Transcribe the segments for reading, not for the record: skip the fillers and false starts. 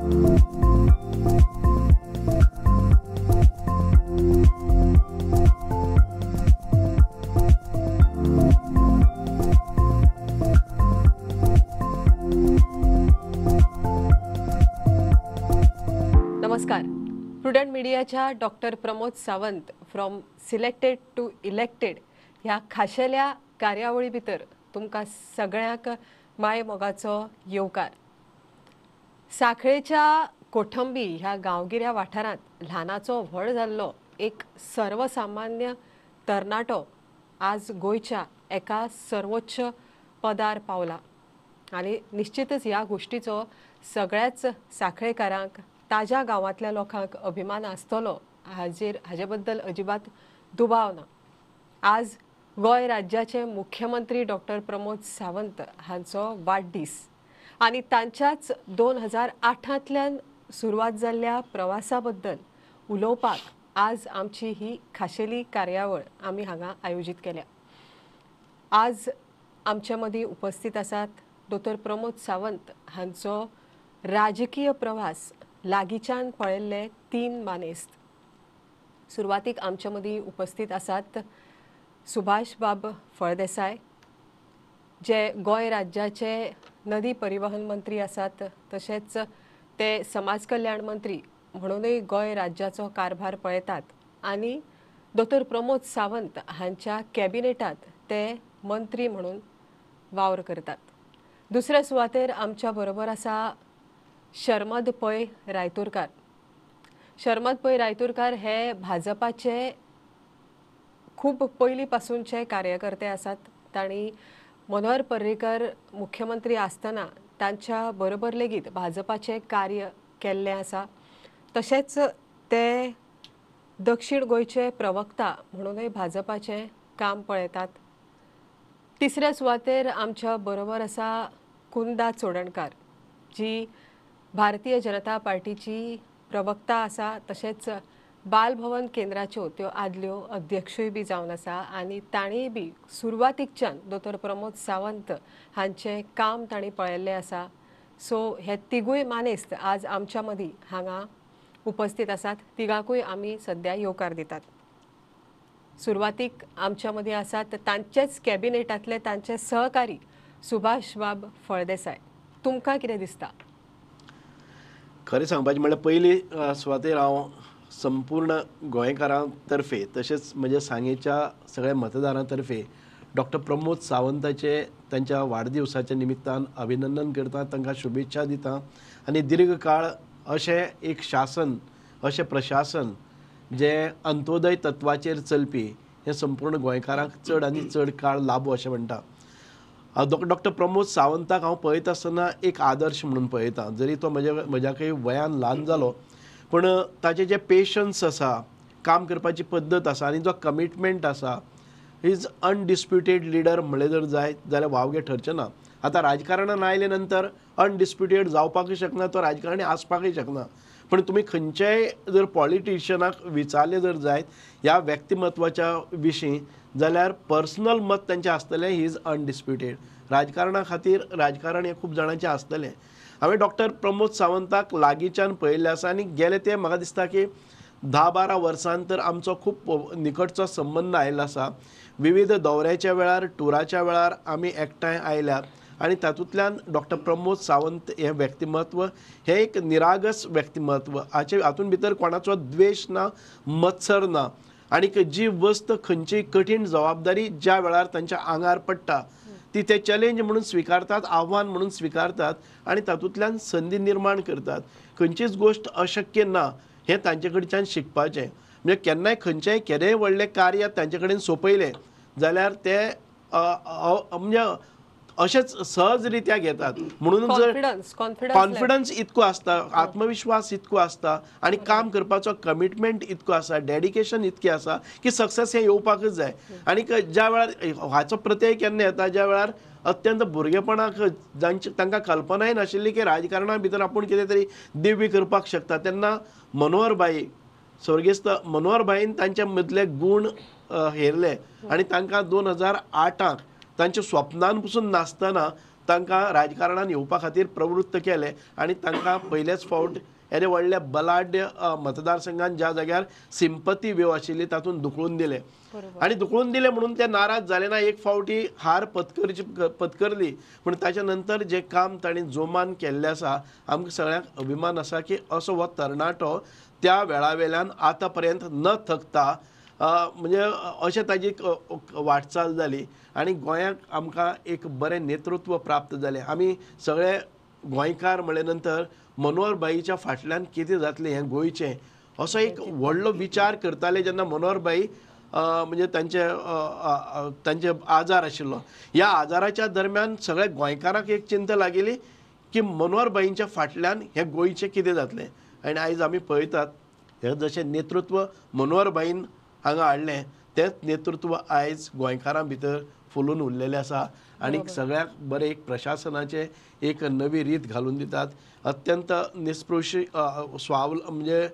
नमस्कार. प्रुडंट मीडियाच्या doctor Pramod Sawant from selected to elected ह्या खाशेल्या कार्यावळी भितर तुमकां सगळ्यांक माय मोगाचो येवकार. साखळेच्या कोठंबी ह्या गांवगिऱ्या वाठारांत ल्हानाचो व्हड जाल्लो एक सर्वसामान्य तरणाटो आज गोंयच्या एका सर्वोच्च पदार पावला आनी निश्चितच ह्या गोश्टीचो सगळ्याच साखळेकारांक, ताज्या गांवांतल्या लोकांक अभिमान आसतलो हाजे बद्दल अजिबात दुबाव ना. आज गोंय राज्याचे मुख्यमंत्री डॉक्टर प्रमोद सावंत हांचो वाडदीस आनी तांच्याच 2008 सुरवात जाल्ल्या प्रवासा बद्दल उलोवपाक आज आमची ही खाशेली कार्यावळ आमी हांगा आयोजीत केल्या. आज आमच्या मदीं उपस्थित आसात दोतोर प्रमोद सावंत हांचो राजकीय प्रवास लागींच्यान पळयल्ले तीन मानेस्त. सुरवातीक आमच्या मदीं उपस्थित आसात सुभाष बाब फळदेसाय, जे गोंय राज्याचे नदी परिवहन मंत्री आसात, तशेंच ते समाज कल्याण मंत्री म्हणूनय गोंय राज्याचो कारभार पळयतात आनी दोतोर प्रमोद सावंत हांच्या कॅबिनेटांत ते मंत्री म्हणून वावर करतात. दुसऱ्या सुवातेर आमच्या बरोबर आसा शर्मद पै रायतुरकार. शर्मद पै रायतुरकार हे भाजपाचे खूब पयलीं पासूनचे कार्यकर्ते आसात. तांणी मनोहर पर्रीकर मुख्यमंत्री आसतना तांच्या बरोबर लेगीत भाजपाचें कार्य केल्लें आसा. तशेंच ते दक्षिण गोंयचे प्रवक्ता म्हणूनय भाजपाचें काम पळयतात. तिसऱ्या सुवातेर आमच्या बरोबर आसा कुंदा चोडणकार, जी भारतीय जनता पार्टीची प्रवक्ता आसा, तशेंच बालभवन केंद्राच्यो त्यो आदल्यो अध्यक्षूय बी जावन आसा आनी तांणीय बी सुरवातीकच्यान दोतोर प्रमोद सावंत हांचें काम तांणी पळयल्लें आसा. सो हे तिगूय मानेस्त आज आमच्या मदीं हांगा उपस्थित आसात. तिगांकूय आमी सद्या येवकार दितात. सुरवातीक आमच्या मदीं आसात तांचेच कॅबिनेटांतले तांचे सहकारी सुभाष बाब फळदेसाय. तुमकां कितें दिसता? खरें सांगपाचें म्हणल्यार पयली सुवातेर हांव संपूर्ण गोंयकारां तर्फे तशेंच म्हज्या सांगेच्या सगळ्या मतदारां तर्फे डॉक्टर प्रमोद सावंताचे तांच्या वाडदिवसाच्या निमित्तान अभिनंदन करता, तांकां शुभेच्छा दिता आनी दीर्घकाळ अशें एक शासन, अशें प्रशासन जें अंत्योदय तत्वाचेर चलपी हें संपूर्ण गोंयकारांक चड आनी चड काळ लाबो अशें म्हणटा. डॉक्टर प्रमोद सावंताक हांव पळयता आसतना एक आदर्श म्हणून पळयता. जरी तो म्हज्याकय वयान ल्हान जालो पूण ताचे जे पेशन्स आसा, काम करपाची पद्दत आसा आनी जो कमिटमेंट आसा, is undisputed leader म्हणलें जर जायत जाल्यार वावगें ठरचें ना. आतां राजकारणान आयले नंतर अनडिस्प्युटेड जावपाकूय शकना, तो राजकारणी आसपाकूय शकना. पूण तुमी खंयच्याय जर पॉलिटिशियनाक विचारलें जर जायत ह्या व्यक्तिमत्वाच्या विशीं जाल्यार पर्सनल मत तांचें आसतलें, he is undisputed. राजकारणा खातीर राजकारण हें खूब जाणांचें आसतलें. हांवें डॉक्टर प्रमोद सावंताक लागींच्यान पळयल्लें आसा आनी गेले ते म्हाका दिसता की 10-12 वर्सां तर आमचो खूब निकटचो संबंद आयिल्लो आसा. विविध दौऱ्याच्या वेळार, टुराच्या वेळार आमी एकठांय आयल्यात आनी तातूंतल्यान डॉक्टर प्रमोद सावंत हें व्यक्तिमत्व हें एक निरागस व्यक्तिमत्व. हाचे हातूंत भितर कोणाचो द्वेश ना, मत्सर ना आनी जी वस्त खंयची कठीण जबाबदारी ज्या वेळार तांच्या आंगार पडटा ती ते चॅलेंज म्हणून स्विकारतात, आव्हान म्हणून स्विकारतात आनी तातूंतल्यान संदी निर्माण करतात. खंयचीच गोश्ट अशक्य ना हें तांचे कडच्यान शिकपाचें. म्हणजे केन्नाय खंयचेंय केदेंय व्हडलें कार्य तांचे कडेन सोंपयलें जाल्यार ते म्हणजे अशेंच सहज रित्या घेतात. म्हणून जर कॉन्फिडन्स इतको आसता, आत्मविश्वास इतको आसता आनी काम करपाचो कमिटमेंट इतको आसा, डेडिकेशन इतकें आसा की सक्सेस हें येवपाकच जाय. आनी ज्या वेळार हाचो प्रत्यय केन्ना येता, ज्या वेळार अत्यंत भुरगेपणाक जांचे तांकां कल्पनाय नाशिल्ली की राजकारणा भितर आपूण कितें तरी दिव्य करपाक शकता, तेन्ना मनोहरभाई, स्वर्गेस्त मनोहरभाईन तांचे मदले गूण हेरले आनी तांकां 2008 तांच्या स्वप्नान पसून नासतना तांकां राजकारणान येवपा खातीर प्रवृत्त केले आनी तांकां पयलेच फावट येदे व्हडल्या बलाढ्य मतदारसंघान ज्या जाग्यार सिंपती वेव आशिल्ली तातूंत धुकळून दिले आनी धुकळून दिले म्हणून ते नाराज जाले ना. एक फावटी हार पत्करली पूण ताच्या नंतर जें काम तांणी जोमान केल्लें आसा आमकां सगळ्यांक अभिमान आसा की असो हो तरणाटो त्या वेळा वेल्यान आतां पर्यंत न थकता म्हणजे अशें ताजी वाटचाल जाली आनी गोंयाक आमकां एक बरें नेतृत्व प्राप्त जालें. आमी सगळे गोंयकार म्हळ्या नंतर मनोहर भाईच्या फाटल्यान कितें जातलें हें गोंयचें असो एक व्हडलो विचार करताले जेन्ना मनोहर भाई म्हणजे तांचे तांचे आजार आशिल्लो. ह्या आजाराच्या दरम्यान सगळ्या गोंयकारांक एक चिंता लागिल्ली की मनोहर भाईंच्या फाटल्यान हें गोंयचें कितें जातलें. आनी आयज आमी पळयतात हें जशें नेतृत्व मनोहर भाईन हांगा हाडलें तेंच नेतृत्व आयज गोंयकारां भितर फुलून उरलेलें आसा आनी सगळ्याक बरें एक प्रशासनाचें एक नवी रीत घालून दितात. अत्यंत निस्पृश स्वावल म्हणजे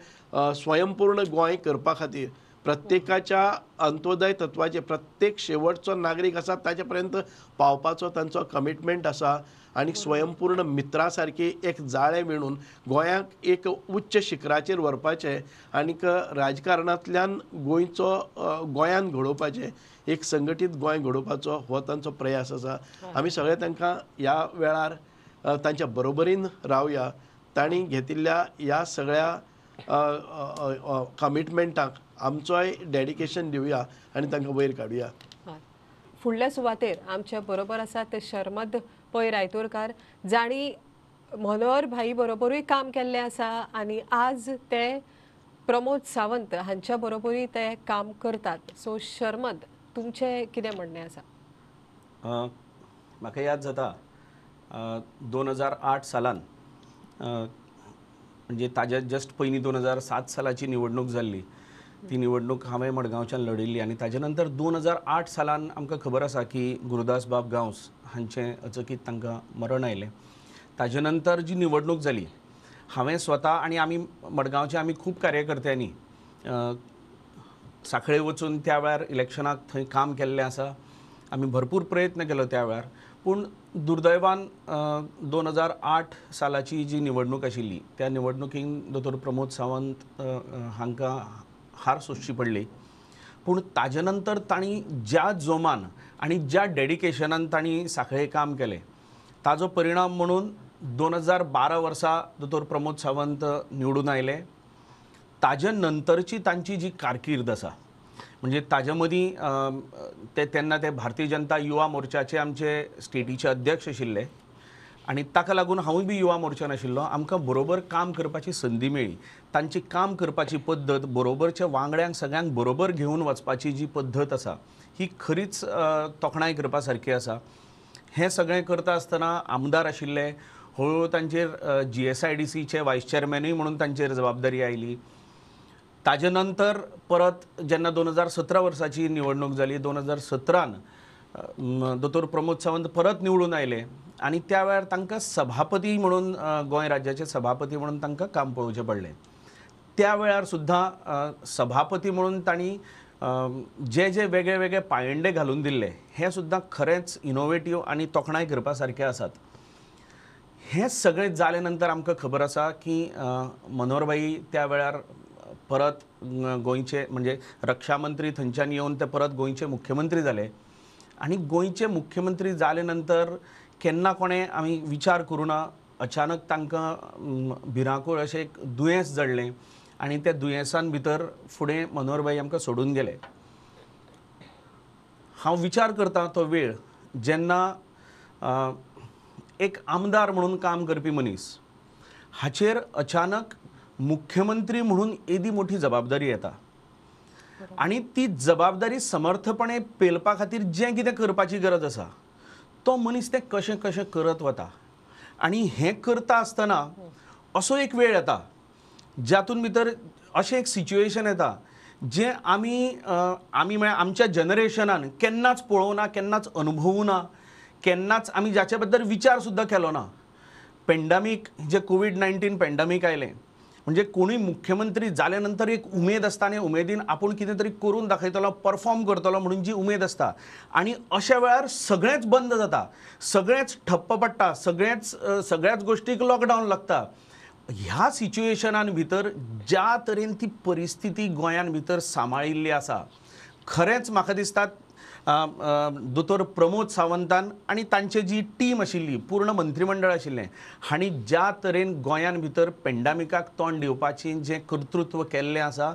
स्वयंपूर्ण गोंय करपा खातीर प्रत्येकाच्या अंत्योदय तत्वाचे प्रत्येक शेवटचो नागरीक आसा ताचे पर्यंत पावपाचो तांचो कमिटमेंट आसा आनी स्वयंपूर्ण मित्रा सारकी एक जाळें विणून गोंयाक एक उच्च शिखराचेर व्हरपाचें आनीक राजकारणांतल्यान गोंयचो गोंयान घडोवपाचें एक संघटीत गोंय घडोवपाचो हो तांचो प्रयास आसा. आमी सगळे तांकां ह्या वेळार तांच्या बरोबरीन रावया. तांणी घेतिल्ल्या ह्या सगळ्या कमिटमेंटाक आमचोय डेडिकेशन दिवया आनी तांकां वयर काडुया. फुडल्या सुवातेर आमच्या बरोबर आसा ते शर्मद पै रायतुरकार जांणी मनोहर भाई बरोबरूय काम केल्लें आसा आनी आज ते प्रमोद सावंत हांच्या बरोबरूय ते काम करतात. सो शर्मद, तुमचें कितें म्हणणें आसा? म्हाका याद जाता 2008 सालान म्हणजे ताज्या जस्ट पयलीं 2007 सालाची निवडणूक जाल्ली. ती निवडणूक हांवें मडगांवच्यान लढिल्ली आनी ताजे नंतर 2008 सालान आमकां खबर आसा की गुरुदास बाब गांवस हांचें अचकीत तांकां मरण आयलें. ताजे नंतर जी निवडणूक जाली हांवें स्वता आनी आमी मडगांवचे आमी खूब कार्यकर्त्यांनी सांखळे वचून त्या वेळार इलेक्शनाक थंय काम केल्लें आसा. आमी भरपूर प्रयत्न केलो त्या वेळार, पूण दुर्दैवान 2008 सालाची जी निवडणूक आशिल्ली त्या निवडणुकीन दोतोर प्रमोद सावंत हांकां हार सोंसची पडली. पूण ताजे नंतर तांणी ज्या जोमान आनी ज्या डेडिकेशनान तांणी सांखळे काम केलें ताजो परिणाम म्हणून 2012 वर्सा दोतोर प्रमोद सावंत निवडून आयले. ताजे नंतरची तांची जी कारकीर्द आसा म्हणजे ताजे मदीं ते तेन्ना ते भारतीय जनता युवा मोर्चाचे आमचे स्टेटीचे अध्यक्ष आशिल्ले आनी ताका लागून हांवूय बी युवा मोर्चान आशिल्लो. आमकां बरोबर काम करपाची संदी मेळ्ळी. तांची काम करपाची पद्दत, बरोबरच्या वांगड्यांक सगळ्यांक बरोबर घेवन वचपाची जी पद्दत आसा ही खरीच तोखणाय करपा सारकी आसा. हें सगळें करता आसतना आमदार आशिल्ले, हळूहळू तांचेर GSIDCचे वायस चेअरमॅनूय म्हणून तांचेर जबाबदारी आयली. ताजे नंतर परत जेन्ना 2017 वर्साची निवडणूक जाली 2017 दोतोर प्रमोद सावंत परत निवडून आयले आनी त्या वेळार तांकां सभापती म्हणून गोंय राज्याचे सभापती म्हणून तांकां काम पळोवचें पडलें. त्या वेळार सुद्दां सभापती म्हणून तांणी जे जे वेगळे वेगळे पायंडे घालून दिल्ले हे सुद्दां खरेंच इनोवेटीव आनी तोखणाय करपा सारके आसात. हें सगळें जाले नंतर आमकां खबर आसा की मनोहर भाई त्या वेळार परत गोंयचे म्हणजे रक्षा मंत्री थंयच्यान येवन ते परत गोंयचे मुख्यमंत्री जाले आनी गोंयचे मुख्यमंत्री जाले नंतर केन्ना कोणें आमी विचार करूं ना अचानक तांकां भिरांकूळ अशें एक दुयेंस जडलें आनी त्या दुयेंसान भितर फुडें मनोहर भाई आमकां सोडून गेले. हांव विचार करता तो वेळ जेन्ना एक आमदार म्हणून काम करपी मनीस हाचेर अचानक मुख्यमंत्री म्हणून एदी मोठी जबाबदारी येता आनी ती जबाबदारी समर्थपणे पेलपा खातीर जें कितें करपाची गरज आसा तो मनीस तें कशें कशें करत वता आनी हें करता आसतना असो एक वेळ येता ज्यातून भितर अशें एक सिच्युएशन येता जें आमी आमी म्हळ्यार आमच्या जनरेशनान केन्नाच पळोवना, केन्नाच अनुभवूना, केन्नाच आमी जाचे बद्दल विचार सुद्दां केलो ना. पेंडमीक जे कोवीड-19 पेंडमीक आयलें म्हणजे कोणूय मुख्यमंत्री जाल्या नंतर एक उमेद आसता आनी उमेदीन आपूण कितें तरी करून दाखयतलो, परफॉर्म करतलो म्हणून जी उमेद आसता आनी अशा वेळार सगळेंच बंद जाता, सगळेंच ठप्प पडटा, सगळेंच सगळ्याच गोश्टीक लॉकडावन लागता. ह्या सिच्युएशनान भितर ज्या तरेन ती परिस्थिती गोंयान भितर सांबाळिल्ली आसा, खरेंच म्हाका दिसता दोतोर प्रमोद सावंतान आनी तांची जी टीम आशिल्ली, पूर्ण मंत्रीमंडळ आशिल्लें, हांणी ज्या तरेन गोंयान भितर पेंडामिकाक तोंड दिवपाचें जें कर्तृत्व केल्लें आसा,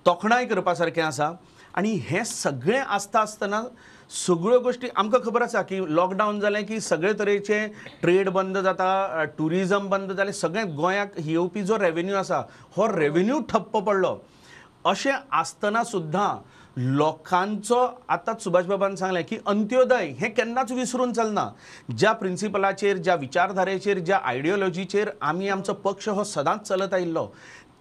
तोखणाय करपा सारकें आसा. आनी हें सगळें आसता आसतना सगळ्यो गोश्टी आमकां खबर आसा की लॉकडावन जालें की सगळे तरेचे ट्रेड बंद जाता, ट्युरिजम बंद जालें, सगळें गोंयाक येवपी जो रेवेन्यू आसा हो रेवेन्यू ठप्प पडलो. अशें आसतना सुद्दां लोकांचो आतांच सुभाष बाबान सांगलें की अंत्योदय हें केन्नाच विसरून चलना. ज्या प्रिंसिपलाचेर, ज्या विचारधारेचेर, ज्या आयडियोलॉजीचेर आमी आमचो पक्ष हो सदांच चलत आयिल्लो,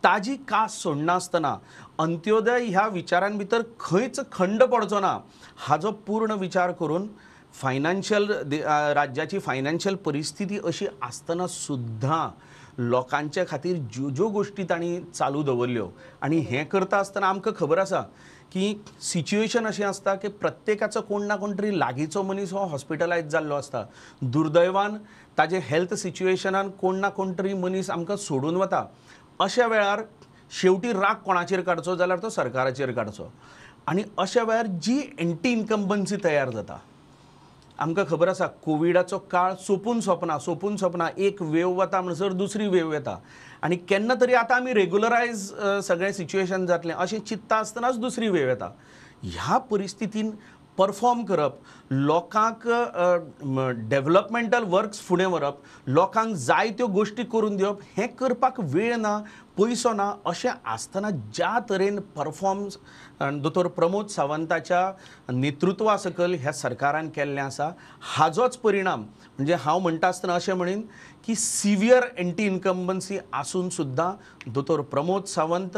ताजी कास सोडनासतना अंत्योदय ह्या विचारां भितर खंयच खंड पडचो ना हाजो पूर्ण विचार करून फायनान्शियल राज्याची फायनान्शियल परिस्थिती अशी आसतना सुद्दां लोकांच्या खातीर ज्यो ज्यो गोश्टी तांणी चालू दवरल्यो. आनी हें करता आसतना आमकां खबर आसा की सिच्युएशन अशें आसता की प्रत्येकाचो कोण ना कोण तरी लागींचो मनीस हो हॉस्पिटलायज जाल्लो आसता. दुर्दैवान ताजे हेल्थ सिच्युएशनान कोण ना कोण तरी मनीस आमकां सोडून वता. अशा वेळार शेवटी राग कोणाचेर काडचो जाल्यार तो सरकाराचेर काडचो. आनी अशा वेळार जी एंटी इन्कम्बन्सी तयार जाता, आमकां खबर आसा कोविडाचो काळ सोंपून सोंपना, सोंपून सोंपना, एक वेव वता म्हणसर दुसरी वेव येता आनी केन्ना तरी आतां आमी रेगुलरायज सगळें सिच्युएशन जातलें अशें चिंत्ता आसतनाच दुसरी वेव येता. ह्या परिस्थितीन परफॉर्म करप, लोकांक डेवलपमेंटल वर्क्स फुडें व्हरप, लोकांक जाय त्यो गोश्टी करून दिवप, हें करपाक वेळ ना, पयसो ना. अशें आसतना ज्या तरेन परफॉर्म्स दोतोर प्रमोद सावंताच्या नेतृत्वा सकयल ह्या सरकारान केल्लें आसा, हाजोच परिणाम म्हणजे हांव म्हणटा आसतना अशें म्हणीन की सिवियर एंटी इन्कम्बन्सी आसून सुद्दां दोतोर प्रमोद सावंत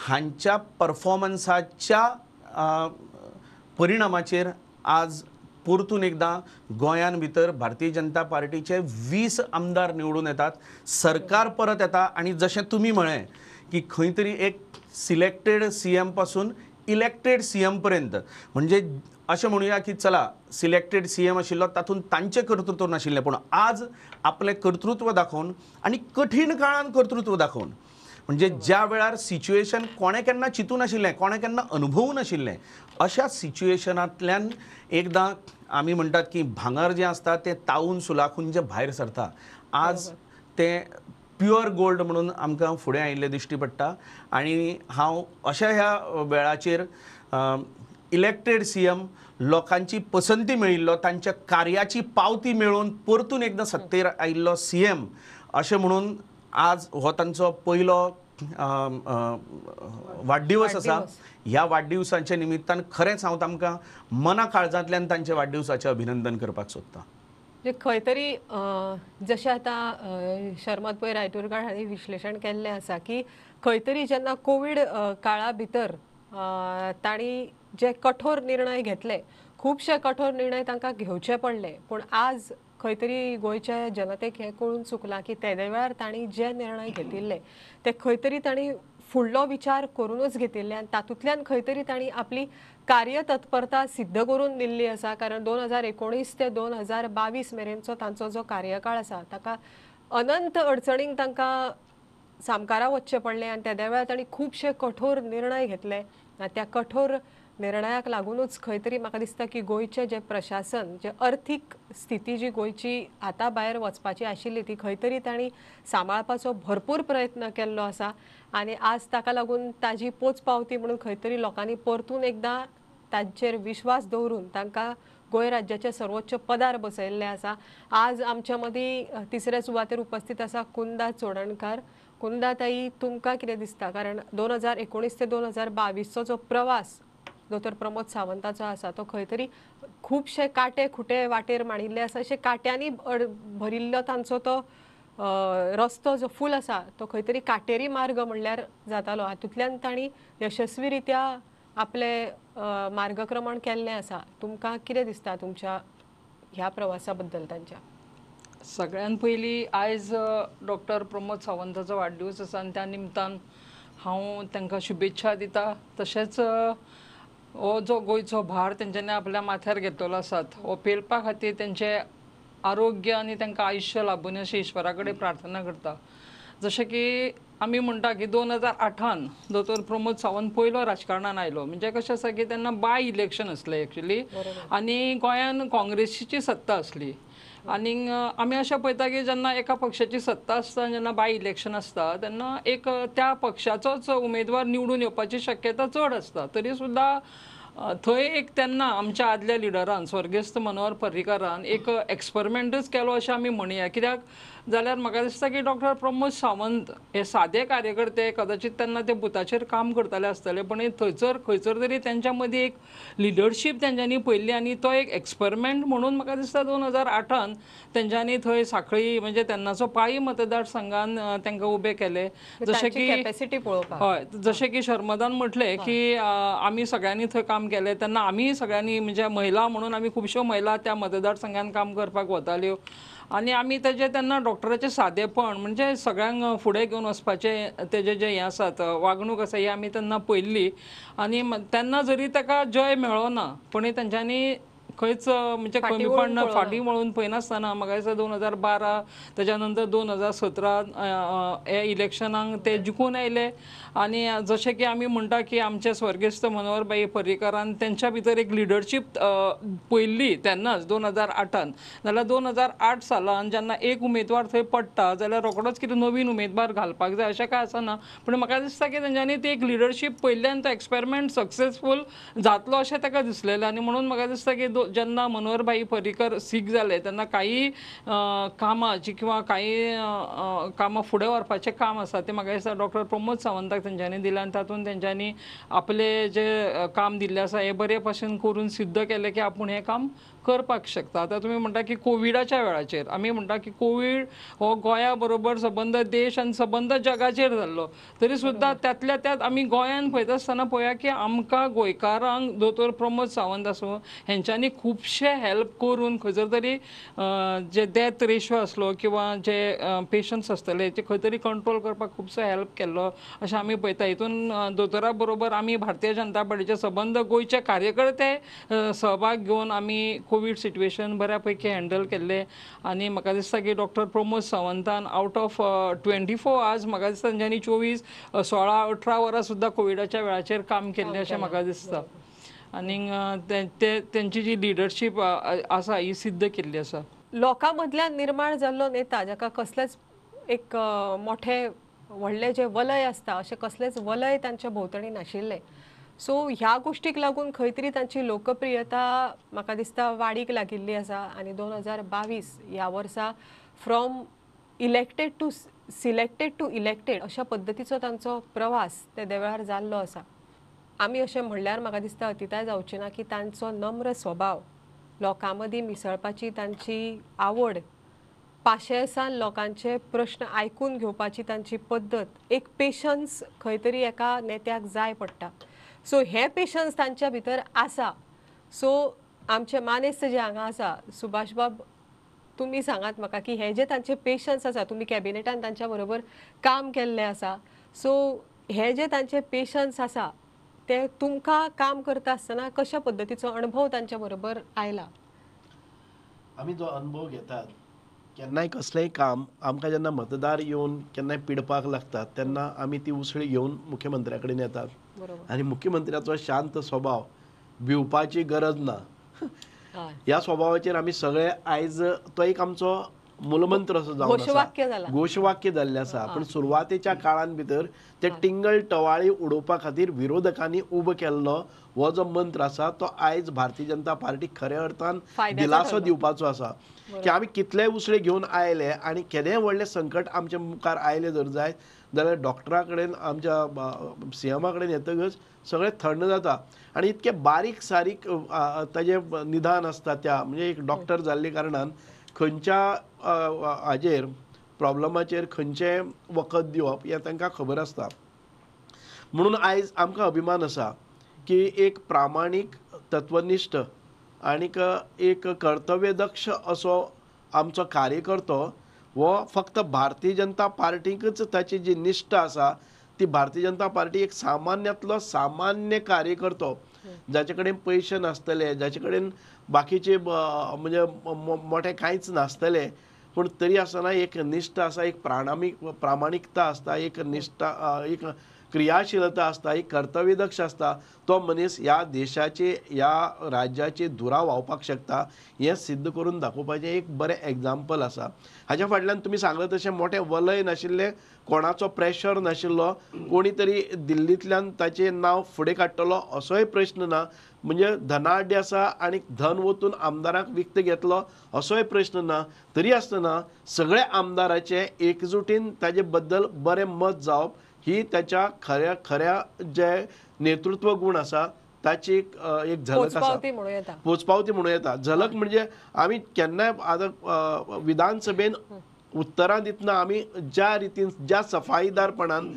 हांच्या परफॉर्मन्साच्या परिणामाचेर आज परतून एकदां गोंयान भितर भारतीय जनता पार्टीचे 20 आमदार निवडून येतात, सरकार परत येता. आनी जशें तुमी म्हळें की खंय तरी एक सिलेक्टेड सीएम पासून इलेक्टेड सीएम पर्यंत, म्हणजे अशें म्हणुया की चला सिलेक्टेड सीएम आशिल्लो तातूंत तांचें कर्तृत्व नाशिल्लें, पूण आज आपलें कर्तृत्व दाखोवन आनी कठीण काळान कर्तृत्व दाखोवन, म्हणजे ज्या वेळार सिच्युएशन कोणें केन्ना चिंतूं नाशिल्लें, कोणें केन्ना अनुभवूं नाशिल्लें, अशा सिच्युएशनांतल्यान एकदां आमी म्हणटात की भांगर जें आसता तें तावून सुलाखून जें भायर सरता, आज तें प्युअर गोल्ड म्हणून आमकां फुडें आयिल्लें दिश्टी पडटा. आनी हांव अशा ह्या वेळाचेर इलेक्टेड सीएम लोकांची पसंती मेळिल्लो, तांच्या कार्याची पावती मेळोवन परतून एकदां सत्तेर आयिल्लो सीएम अशें म्हणून आज हो तांचो पयलो वाडदिवस आसा. ह्या वाडदिवसाच्या निमित्तान खरेंच हांव तांकां मना काळजांतल्यान तांच्या वाडदिवसाचें अभिनंदन करपाक सोदतां. म्हणजे खंय तरी जशें आतां शर्मद पै रायतुरकार हांणी विश्लेशण केल्लें आसा की खंय तरी जेन्ना कोवीड काळा भितर तांणी जे कठोर निर्णय घेतले, खुबशे कठोर निर्णय तांकां घेवचे पडले, पूण आज खंय तरी गोंयच्या जनतेक हें कळून चुकलां की तेदे वेळार तांणी जे निर्णय घेतिल्ले ते खंय तरी तांणी फुडलो विचार करूनच घेतिल्ले आनी तातूंतल्यान खंय तरी तांणी आपली कार्यतत्परता सिद्ध करून दिल्ली आसा. कारण 2019 ते 2022 मेरेनचो तांचो जो कार्यकाळ आसा ताका अनंत अडचणींक तांकां सामकारा वचचें पडलें आनी तेद्या वेळार तांणी खुबशे कठोर निर्णय घेतले आनी त्या कठोर निर्णयाक लागूनच खंय तरी म्हाका दिसता की गोंयचें जें प्रशासन, जे अर्थीक स्थिती जी गोंयची हाता भायर वचपाची आशिल्ली ती खंय तरी तांणी सांबाळपाचो भरपूर प्रयत्न केल्लो आसा आनी आज ताका लागून ताजी पोच पावती म्हणून खंय तरी लोकांनी परतून एकदां तांचेर विश्वास दवरून तांकां गोंय राज्याच्या सर्वोच्च पदार बसयल्लें आसा. आज आमच्या मदीं तिसऱ्या सुवातेर उपस्थित आसा कुंदा चोडणकार. कुंदा ताई, तुमकां कितें दिसता, कारण 2019 ते 2022चो जो प्रवास दोतोर प्रमोद सावंताचो आसा तो खंय तरी खुबशे कांटे खुटे वाटेर मांडिल्ले आसा, अशे कांट्यांनी भरिल्लो तांचो तो रस्तो जो फूल आसा तो खंय तरी कांटेरी मार्ग म्हणल्यार जातालो, हातूंतल्यान तांणी यशस्वी रित्या आपले मार्गक्रमण केल्लें आसा. तुमकां कितें दिसता तुमच्या ह्या प्रवासा बद्दल तांच्या? सगळ्यान पयलीं आयज डॉक्टर प्रमोद सावंताचो वाडदिवस आसा आनी त्या निमतान हांव तांकां शुभेच्छा दिता. तशेंच हो जो गोंयचो भार तेंच्यांनी आपल्या माथ्यार घेतलेलो आसात हो पेलपा खातीर तेंचें आरोग्य आनी तांकां आयुश्य लाबून अशें ईश्वरा कडेन प्रार्थना करता. जशें की आमी म्हणटा की 2008 दोतोर प्रमोद सावंत पयलो राजकारणान आयलो, म्हणजे कशें आसा की तेन्ना बाय इलेक्शन आसलें एक्चुली आनी गोंयान काँग्रेसीची सत्ता आसली. आनी आमी अशें पळयता की जेन्ना एका पक्षाची सत्ता आसता, जेन्ना बाय इलेक्शन आसता तेन्ना एक त्या पक्षाचोच उमेदवार निवडून येवपाची शक्यता चड आसता. तरी सुद्दां थंय एक तेन्ना आमच्या आदल्या लिडरान स्वर्गेस्त मनोहर पर्रीकारान एक एक्सपेरिमेंटच केलो अशें आमी म्हणया. कित्याक जाल्यार म्हाका दिसता की डॉक्टर प्रमोद सावंत हे सादे कार्यकर्ते कदाचित तेन्ना ते बुथाचेर काम करताले आसतले, पण थंयसर खंयसर तरी तेंच्या मदीं एक लिडरशीप तेंच्यांनी पळयल्ली आनी तो एक एक्सपेरिमेंट म्हणून म्हाका दिसता 2008 तेंच्यांनी थंय सांखळी म्हणजे तेन्नाचो पाळी मतदारसंघान तांकां उबे केले. जशें की कॅपॅसिटी पळोवपाक, हय, जशें की शर्मदान म्हटलें की आमी सगळ्यांनी थंय काम केलें तेन्ना आमी सगळ्यांनी म्हणजे महिला म्हणून आमी खुबश्यो महिला त्या मतदारसंघान काम करपाक वताल्यो आनी आमी तेजे तेन्ना डॉक्टराचें सादेपण म्हणजे सगळ्यांक फुडें घेवन वचपाचें तेजें जें हें आसात वागणूक आसा ही आमी तेन्ना पळयल्ली. आनी तेन्ना जरी ताका जय मेळ्ळो ना पण तेंच्यांनी खंयच म्हणजे कमीपण फाटीं वळून पळयनासतना म्हाका दिसता 2012 तेच्या नंतर 2017 हे इलेक्शनाक ते जिखून आयले. आनी जशें की आमी म्हणटा की आमचे स्वर्गेस्त मनोहरभाई पर्रीकारान तेंच्या भितर एक लिडरशीप पळयल्ली तेन्नाच 2008. जाल्यार 2008 सालान जेन्ना एक उमेदवार थंय पडटा जाल्यार रोखडोच कितें नवीन उमेदवार घालपाक जाय अशें कांय आसना, पूण म्हाका दिसता की तेंच्यांनी ती एक लिडरशीप पळयल्ली आनी तो एक्सपेरिमेंट सक्सेसफूल जातलो अशें ताका दिसलेलें. आनी म्हणून म्हाका दिसता की जेन्ना मनोहरभाई पर्रीकर सीक जाले तेन्ना काही कामां जी किंवा काही कामां फुडें व्हरपाचें काम आसा तें म्हाका दिसता डॉक्टर प्रमोद सावंताक तेंच्यांनी दिलें आनी तातूंत तेंच्यांनी आपलें जें काम दिल्लें आसा हें बरे भाशेन करून सिद्ध केलें की आपूण हें काम करपाक शकता. आतां तुमी म्हणटा की कोविडाच्या वेळाचेर आमी म्हणटा की कोवीड हो गोंया बरोबर सबंद देश आनी सबंद जगाचेर जाल्लो, तरी सुद्दां त्यातल्या त्यात आमी गोंयान पळयता आसतना पळोवया की आमकां गोंयकारांक दोतोर प्रमोद सावंत आसूं हेंच्यांनी खुबशे हेल्प करून खंयसर तरी जे डेथ रेशो आसलो किंवा जे पेशंट्स आसतले ते खंय तरी कंट्रोल करपाक खुबसो हेल्प केल्लो अशें आमी पळयता. हितून दोतोरा बरोबर आमी भारतीय जनता पार्टीचे सबंद गोंयचे कार्यकर्ते सहभाग घेवन आमी कोवीड सिट्युएशन बऱ्या पैकी हँडल केल्लें. आनी म्हाका दिसता की डॉक्टर प्रमोद सावंतान आउट ऑफ 24 आवर्स म्हाका दिसता तेंच्यांनी 24, 16, 18 वरां सुद्दां कोविडाच्या वेळाचेर काम केल्लें अशें म्हाका दिसता. आनीक तेंची जी लिडरशीप आसा ही सिद्ध केल्ली आसा. लोकां मदल्यान निर्माण जाल्लो नेता जाका कसलेच एक मोठे व्हडले जे वलय आसता अशें कसलेच वलय तांच्या भोंवतणी नाशिल्ले, सो ह्या गोष्टीक लागून खंय तरी तांची लोकप्रियता म्हाका दिसता वाडीक लागिल्ली आसा. आनी 2022 ह्या वर्सा from elected to selected to elected अशा पद्दतीचो तांचो प्रवास तेदे वेळार जाल्लो आसा. आमी अशें म्हणल्यार म्हाका दिसता अतिताय जावची ना की तांचो नम्र स्वभाव, लोकां मदीं मिसळपाची तांची आवड, पाशेसान लोकांचे प्रश्न आयकून घेवपाची तांची पद्दत, एक पेशन्स खंय तरी एका नेत्याक जाय पडटा, सो हे पेशन्स तांच्या भितर आसा. सो आमचे मानेस्त जे हांगा आसा सुभाष बाब, तुमी सांगात म्हाका की हे जे तांचे पेशन्स आसा, तुमी कॅबिनेटान तांच्या बरोबर काम केल्लें आसा, सो हे जे तांचे पेशन्स आसा ते तुमकां काम करता आसतना कशा पद्दतीचो अणभव तांच्या बरोबर आयला? आमी जो अणभव घेतात केन्नाय कसलेंय काम आमकां जेन्ना मतदार येवन केन्नाय पिडपाक लागतात तेन्ना आमी ती उसळी घेवन मुख्यमंत्र्या कडेन येतात आनी मुख्यमंत्र्याचो शांत स्वभाव, भिवपाची गरज ना ह्या स्वभावाचेर आमी सगळे आयज तो एक आमचो मूलमंत्र असो जावन आसा, घोशवाक्य जाल्लें आसा. पूण सुरवातेच्या काळान भितर ते टिंगल टवाळी उडोवपा खातीर विरोधकांनी उबो केल्लो हो जो मंत्र आसा तो आयज भारतीय जनता पार्टी खऱ्या अर्थान दिलासो दिवपाचो आसा की आमी कितलेय उसळे घेवन आयले आनी केदेंय व्हडलें संकट आमच्या मुखार आयलें जर जायत जाल्यार डॉक्टरा कडेन आमच्या सीएमा कडेन येतकच सगळें थंड जाता आनी इतके बारीक सारीक ताजें निदान आसता त्या म्हणजे एक डॉक्टर जाल्ले कारणान खंयच्या हाजेर प्रॉब्लमाचेर खंयचें वखद दिवप हें तांकां खबर आसता. म्हणून आयज आमकां अभिमान आसा की एक प्रामाणीक, तत्वनिश्ठ आनीक एक कर्तव्यदक्ष असो आमचो कार्यकर्तो हो फक्त भारतीय जनता पार्टीकच ताची जी निश्ठा आसा ती भारतीय जनता पार्टी एक सामान्यांतलो सामान्य कार्यकर्तो जाचे कडेन पयशे नासतले, जाचे कडेन बाकीचे म्हणजे मोठे कांयच नासतले, पूण तरी आसतना एक निश्ठा आसा, एक प्रामाणिकता आसता, एक निश्ठा, एक क्रियाशीलता आसता, एक कर्तव्यदक्ष आसता, तो मनीस ह्या देशाची ह्या राज्याची धुरा व्हांवपाक शकता हें सिद्ध करून दाखोवपाचें एक बरें एग्जाम्पल आसा. हाज्या फाटल्यान तुमी सांगलें तशें मोठें वलय नाशिल्लें, कोणाचो प्रेशर नाशिल्लो, कोणी तरी दिल्लींतल्यान ताचें नांव फुडें काडटलो असोय प्रश्न ना, म्हणजे धनाढ्य आसा आनी धन वतून आमदारांक विकत घेतलो असोय प्रश्न ना, तरी आसतना सगळ्या आमदाराचे एकजुटीन ताजे बद्दल बरें मत जावप ही त्याच्या खऱ्या खऱ्या जे नेतृत्व गुण आसा ताची एक झलक आसा, पोचपावती म्हणूं येता. झलक म्हणजे आमी केन्नाय आतां विधानसभेन उत्तरां दितना आमी ज्या रितीन ज्या सफाईदारपणान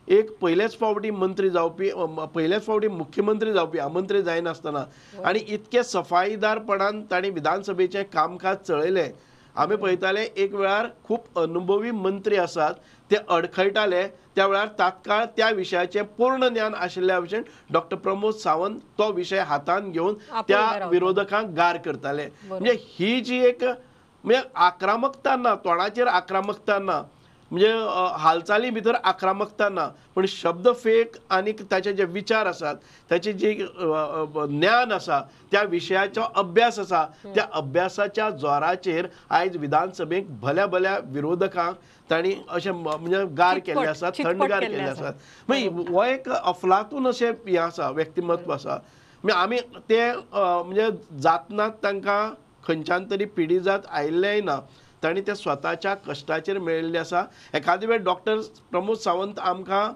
एक पयलेच फावटी मंत्री जावपी, पयलेच फावटी मुख्यमंत्री जावपी आमंत्री जायनासतना आनी इतके सफाईदारपणान तांणी विधानसभेचें कामकाज चलयलें. आमी पळयताले एक वेळार खूब अनुभवी मंत्री आसात ते अडखळटाले, त्या वेळार तात्काळ त्या विशयाचें पूर्ण ज्ञान आशिल्ल्या भशेन डॉक्टर प्रमोद सावंत तो विशय हातान घेवन त्या विरोधकांक गार करताले. म्हणजे ही जी एक म्हणजे आक्रमकता ना, तोंडाचेर आक्रमकता ना, म्हणजे हालचाली भितर आक्रमकता ना, पण शब्दफेक आनी ताचे जे विचार आसात, ताचे जे ज्ञान आसा, त्या विशयाचो अभ्यास आसा, त्या अभ्यासाच्या जोराचेर आयज विधानसभेक भल्या भल्या विरोधकांक तांणी अशें म्हणजे गार केल्ले आसात, थंडगार केल्ले आसात. मागीर हो एक अफलातून अशें हें आसा, व्यक्तिमत्व आसा. म्हणजे आमी ते म्हणजे जातना तांकां खंयच्यान तरी पिढी जात आयिल्लेंय ना, तांणी ते स्वताच्या कश्टाचेर मेळिल्ले आसा. एखादे वेळ डॉक्टर प्रमोद सावंत आमकां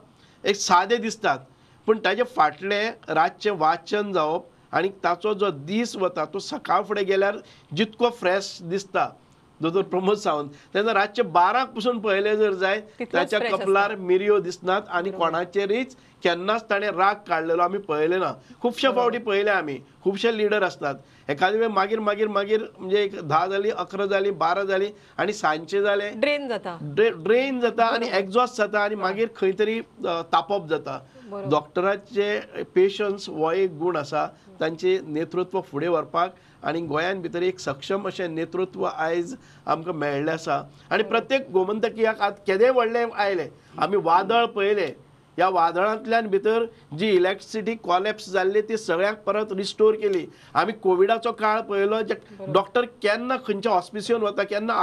एक सादे दिसतात, पूण ताजे फाटलें रातचें वाचन जावप आनी ताचो जो दीस वता तो सकाळ फुडें गेल्यार जितको फ्रेश दिसता दोतोर प्रमोद सावंत, तेन्ना रातचे 12 पसून पळयलें जर जाय ताच्या कपलार मिरयो दिसनात आनी कोणाचेरीच केन्नाच ताणें राग काडलेलो आमी पळयलें ना. खुबशे फावटी पळयले आमी, खुबशे लिडर आसतात एखादे वेळ मागीर मागीर मागीर म्हणजे एक 10 जाली, 11 जाली, 12 जाली आनी सांजचे जाले ड्रेन जाता, ड्रेन जाता आनी एग्जॉस्ट जाता आनी मागीर खंय तरी तापप जाता. डॉक्टराचे पेशन्स हो एक गूण आसा, तांचे नेतृत्व फुडें व्हरपाक आनी गोंयान भितर एक सक्षम अशें नेतृत्व आयज आमकां मेळ्ळें आसा. आनी प्रत्येक गोमंतकियाक आतां केदें व्हडलें आयलें, आमी वादळ पळयलें, ह्या वादळांतल्यान भितर जी इलेक्ट्रिसिटी कॉलॅप्स जाल्ली ती सगळ्यांक परत रिस्टोर केली. आमी कोविडाचो काळ पळयलो, जे डॉक्टर केन्ना खंयच्या हॉस्पिसियोन वता, केन्ना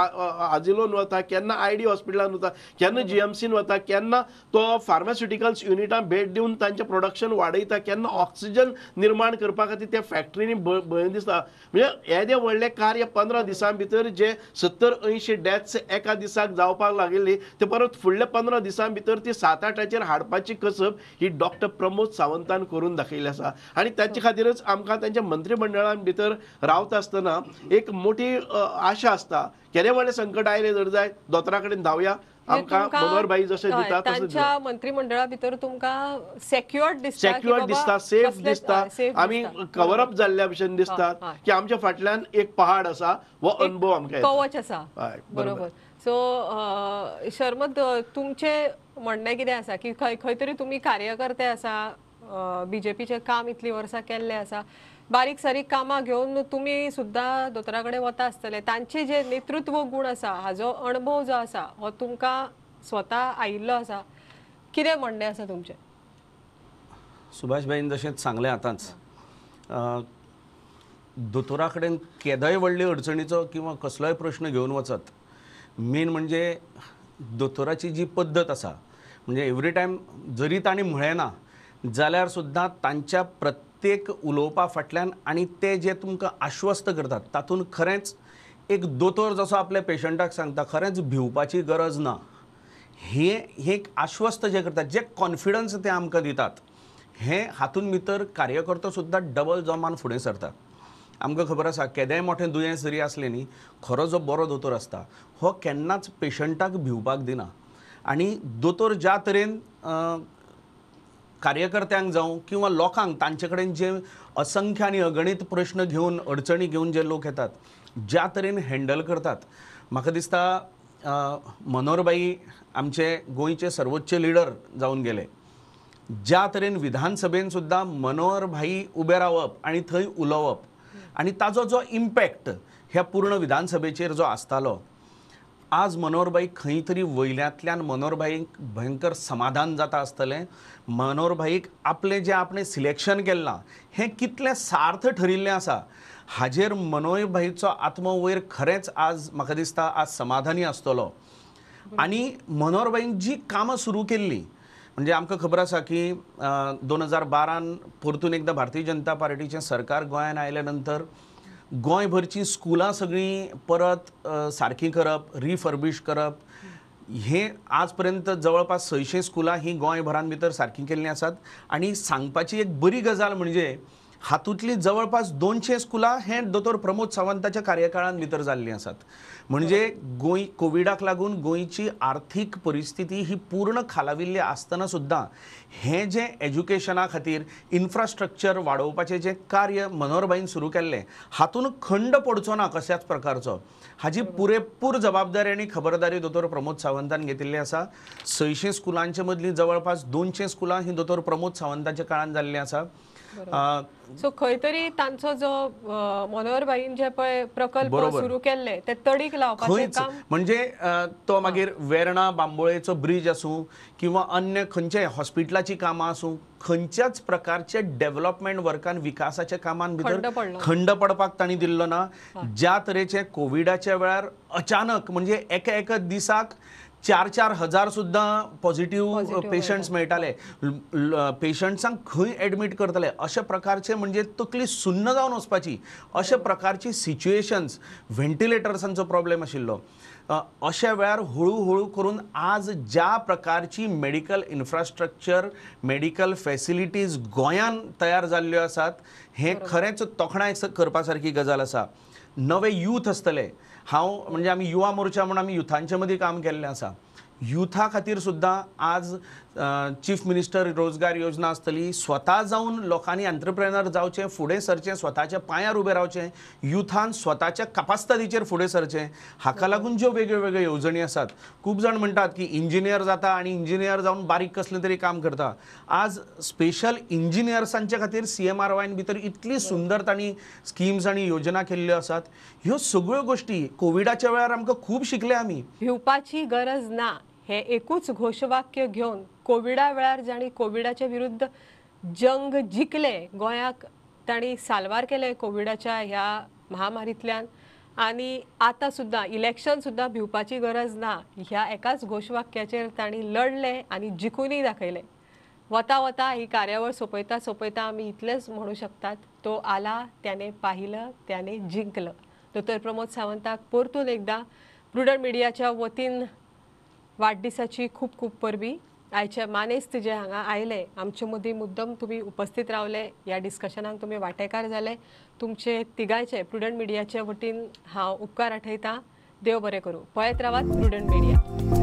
आजिलोन वता, केन्ना आयडी हॉस्पिटलान वता, केन्ना जीएमसीन वता, केन्ना तो फार्मास्युटिकल्स युनिटान भेट दिवन तांचें प्रोडक्शन वाडयता, केन्ना ऑक्सिजन निर्माण करपा खातीर त्या फॅक्टरीनी भंय दिसता. म्हणजे येदें व्हडलें कार्य 15 दिसां भितर जे 70-80 डेथ्स एका दिसाक जावपाक लागिल्ली ते परत फुडल्या 15 दिसां भितर ती 7-8 हाडपाची कसब ही डॉक्टर प्रमोद सावंतान करून दाखयल्ली आसा. आनी ताचे खातीरच आमकां तांच्या मंत्रिमंडळान भितर रावता आसतना एक मोठी आशा आसता, केदें व्हडलें संकट आयलें जर जाय दोतोरा कडेन धांवया, आमकां मनोहर भाई जशें दिता तशें तांच्या मंत्रिमंडळा भितर तुमकां सेक्युअर्ड दिसता, सेक्युअर्ड दिसता, सेफ दिसता, आमी कवर अप जाल्ल्या भशेन दिसता की आमच्या फाटल्यान एक पहाड आसा, हो अनुभव आमकां कवच आसा. बरोबर. सो शर्मद, तुमचें म्हणणें कितें आसा की खंय खंय तरी तुमी कार्यकर्ते आसा, बीजेपीचें काम इतलीं वर्सां केल्लें आसा, बारीक सारीक कामां घेवन तुमी सुद्दां दोतोरा कडेन वता आसतले, तांचे जे नेतृत्व गूण आसा हाजो अणभव जो आसा हो तुमकां स्वता आयिल्लो आसा, कितें म्हणणें आसा तुमचें? सुभाष भाईन जशें सांगलें आतांच, दोतोरा कडेन केदोय व्हडले अडचणीचो किंवा कसलोय प्रश्न घेवन वचत, मेन म्हणजे दोतोराची जी पद्दत आसा, म्हणजे एवरी टायम जरी तांणी म्हळें ना जाल्यार सुद्दां तांच्या प्रत्येक उलोवपा फाटल्यान आनी ते जे तुमकां आश्वस्त करतात तातूंत खरेंच एक दोतोर जसो आपल्या पेशंटाक सांगता खरेंच भिवपाची गरज ना, हे एक आश्वस्त जे करतात, जे कॉन्फिडन्स ते आमकां दितात, हे हातूंत भितर कार्यकर्तो सुद्दां डबल जोमान फुडें सरता. आमकां खबर आसा केदेंय मोठें दुयेंस जरी आसलें न्ही, खरो जो बरो दोतोर आसता हो केन्नाच पेशंटाक भिवपाक दिना. आनी दोतोर ज्या तरेन कार्यकर्त्यांक जावं किंवा लोकांक तांचे कडेन जे असंख्य आनी अगणीत प्रश्न घेवन अडचणी घेवन जे लोक येतात ज्या तरेन हँडल करतात, म्हाका दिसता मनोहरभाई आमचे गोंयचे सर्वोच्च लिडर जावन गेले. ज्या तरेन विधानसभेन सुद्दां मनोहरभाई उबे रावप आनी थंय उलोवप आनी ताजो जो इम्पॅक्ट ह्या पूर्ण विधानसभेचेर जो आसतालो, आज मनोहरभाई खंय तरी वयल्यांतल्यान मनोहरभाईक भयंकर समाधान जाता आसतलें. मनोहरभाईक आपलें जें आपणें सिलेक्शन केल्लां हें कितलें सार्थ ठरिल्लें आसा हाजेर मनोहरभाईचो आत्मो वयर खरेंच आज म्हाका दिसता आज समाधानी आसतलो. आनी मनोहरभाईन जी कामां सुरू केल्लीं, म्हणजे आमकां खबर आसा की 2012 परतून एकदां भारतीय जनता पार्टीचें सरकार गोंयांत आयल्या नंतर गोंयभरचीं स्कुलां सगळीं परत सारकीं करप, रिफर्बीश करप, हें आज पर्यंत जवळपास 600 स्कुलां ही गोंयभरान भितर सारकीं केल्लीं आसात. आनी सांगपाची एक बरी गजाल म्हणजे हातूंतलीं जवळपास 200 स्कुलां हे दोतोर प्रमोद सावंताच्या कार्यकाळान भितर जाल्लीं आसात. म्हणजे गोंय कोविडाक लागून गोंयची आर्थीक परिस्थिती ही पूर्ण खालाविल्ली आसतना सुद्दां हें जें एज्युकेशना खातीर इन्फ्रास्ट्रक्चर वाडोवपाचें जें कार्य मनोहरभाईन सुरू केल्लें हातूंत खंड पडचो ना कसल्याच प्रकारचो, हाजी पुरेपूर जबाबदारी आनी खबरदारी दोतोर प्रमोद सावंतान घेतिल्ली आसा. 600 स्कुलांचे मदलीं जवळपास 200 स्कुलां ही दोतोर प्रमोद सावंताच्या काळान जाल्लीं आसा. सो खंय तरी तांचो जो मनोहरभाईन जे पळय प्रकल्प सुरू केल्ले ते तडीक लावपाचें काम, म्हणजे तो मागीर वेर्णा बांबोळेचो ब्रीज आसूं किंवा अन्य खंयच्याय हॉस्पिटलाची कामां आसूं, खंयच्याच प्रकारचे डेव्हलपमेंट वर्कान विकासाच्या कामान भितर खंड पडपाक तांणी दिल्लो ना. ज्या तरेचे कोविडाच्या वेळार अचानक म्हणजे एका एका दिसाक 4-4 हजार सुद्दां पॉझिटिव्ह पेशंट्स मेळटाले, पेशंट्सांक खंय एडमीट करतले अशा प्रकारचे म्हणजे तकली सुन्न जावन वचपाची अशा प्रकारची सिच्युएशन्स, व्हेंटिलेटर्सांचो प्रॉब्लेम आशिल्लो. अशा वेळार हळू हळू करून आज ज्या प्रकारची मेडिकल इन्फ्रास्ट्रक्चर, मेडिकल फॅसिलिटीज गोंयान तयार जाल्ल्यो आसात हें खरेंच तोखणाय करपा सारकी गजाल आसा. नवे यूथ आसतले, हांव म्हणजे आमी युवा मोर्चा म्हूण आमी युथांचे मदीं काम केल्लें आसा. युथा खातीर सुद्दां आज चीफ मिनिस्टर रोजगार योजना आसतली, स्वता जावन लोकांनी एंटरप्रेनर जावचें, फुडें सरचें, स्वताच्या पांयार उबें रावचें, युथान स्वताच्या कापास्तादीचेर फुडें सरचें, हाका लागून ज्यो वेगळ्यो वेगळ्यो येवजणी आसात. खूब जाण म्हणटात की इंजिनियर जाता आनी इंजिनियर जावन बारीक कसलें तरी काम करता. आज स्पेशल इंजिनियर्सांच्या खातीर CMRYन भितर इतली सुंदर तांणी स्किम्स आनी योजना केल्ल्यो आसात. ह्यो सगळ्यो गोश्टी कोविडाच्या वेळार आमकां खूब शिकले आमी. भिवपाची गरज ना हे एकूच घोशवाक्य घेवन कोविडा वेळार जांणी कोविडाच्या विरुद्ध जंग जिखले, गोंयाक तांणी साल्वार केले कोविडाच्या ह्या महामारींतल्यान, आनी आतां सुद्दां इलेक्शन सुद्दां भिवपाची गरज ना ह्या एकाच घोशवाक्याचेर तांणी लढले आनी जिखूनय दाखयले. वता वता ही कार्यावळ सोंपयता सोंपयता आमी इतलेंच म्हणू शकतात, तो आला त्याने पाहिलं त्याने जिंकलं. दोतोर प्रमोद सावंताक परतून एकदां प्रुडंट मिडियाच्या वतीन वाडदिसाची खूब खूब परबी. आयचे मानेस्त जे हांगा आयले आमचे मदीं मुद्दम तुमी उपस्थित रावले, ह्या डिस्कशनाक तुमी वांटेकार जाले, तुमचे तिगांयचे प्रुडंट मिडियाचे वतीन हांव उपकार आठयतां. देव बरें करूं. पळयत रावात प्रुडंट मिडिया.